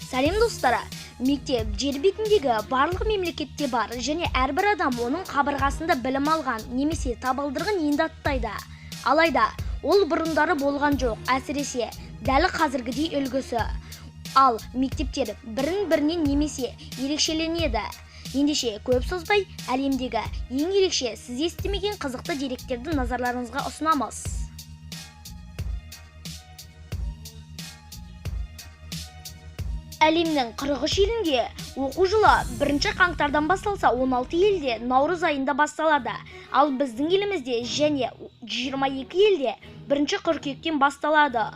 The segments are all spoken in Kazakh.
Сәлем, достар! Мектеп жер бетіндегі барлық мемлекетте бар және әрбір адам оның қабырғасында білім алған немесе табалдырығын енді аттайды. Алайда ол бұрындары болған жоқ, әсіресе дәл қазіргідей үлгісі. Ал мектептер бірін-бірінен немесе ерекшеленеді. Ендеше көп созбай, әлемдегі ең ерекше, сіз естімеген қызықты деректерді назарларыңызға ұсынамыз. Әлемнің 43 елінде оқу жылы 1 қаңтардан басталса, 16 елде наурыз айында басталады. Ал біздің елімізде және 22 елде 1 қыркүйектен басталады.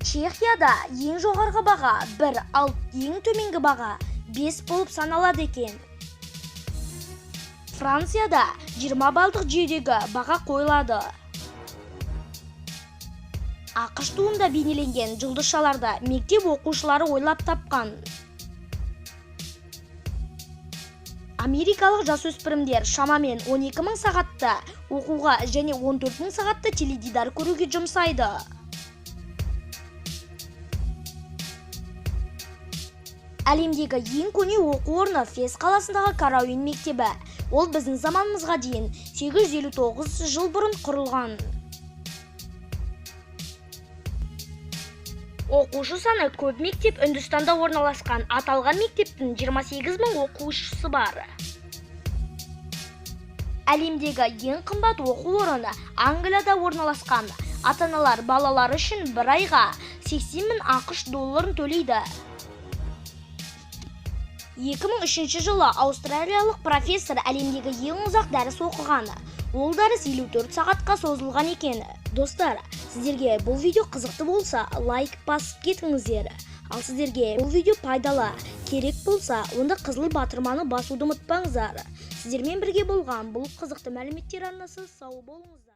Чехияда ең жоғарғы баға 1, ал ең төменгі баға 5 болып саналады екен. Францияда 20 балдық жүйедегі баға қойылады. АҚШ туында бейнеленген жұлдызшаларды мектеп оқушылары ойлап тапқан. Америкалық жасөспірімдер шамамен 12 мың сағатты оқуға және 14 мың сағатты теледидар көруге жұмсайды. Әлемдегі ең көне оқу орны — Фес қаласындағы Карауин мектебі. Ол біздің заманымызға дейін 859 жыл бұрын құрылған. Оқушы саны көп мектеп Үндістанда орналасқан. Аталған мектептің 28 мың оқушысы бар. Әлемдегі ең қымбат оқу орны Англияда орналасқан. Ата-аналар балалары үшін бір айға 80 мың АҚШ долларын төлейді. 2003 жылы аустралиялық профессор әлемдегі ең ұзақ дәріс оқыған. Ол дәріс 54 сағатқа созылған екен. Достар, сіздерге бұл видео қызықты болса, лайк басып кетіңіздер. Ал сіздерге бұл видео пайдалы, керек болса, онда қызыл батырманы басуды ұмытпаңыздар. Сіздермен бірге болған бұл Қызықты мәліметтер арнасы. Сау болыңыздар.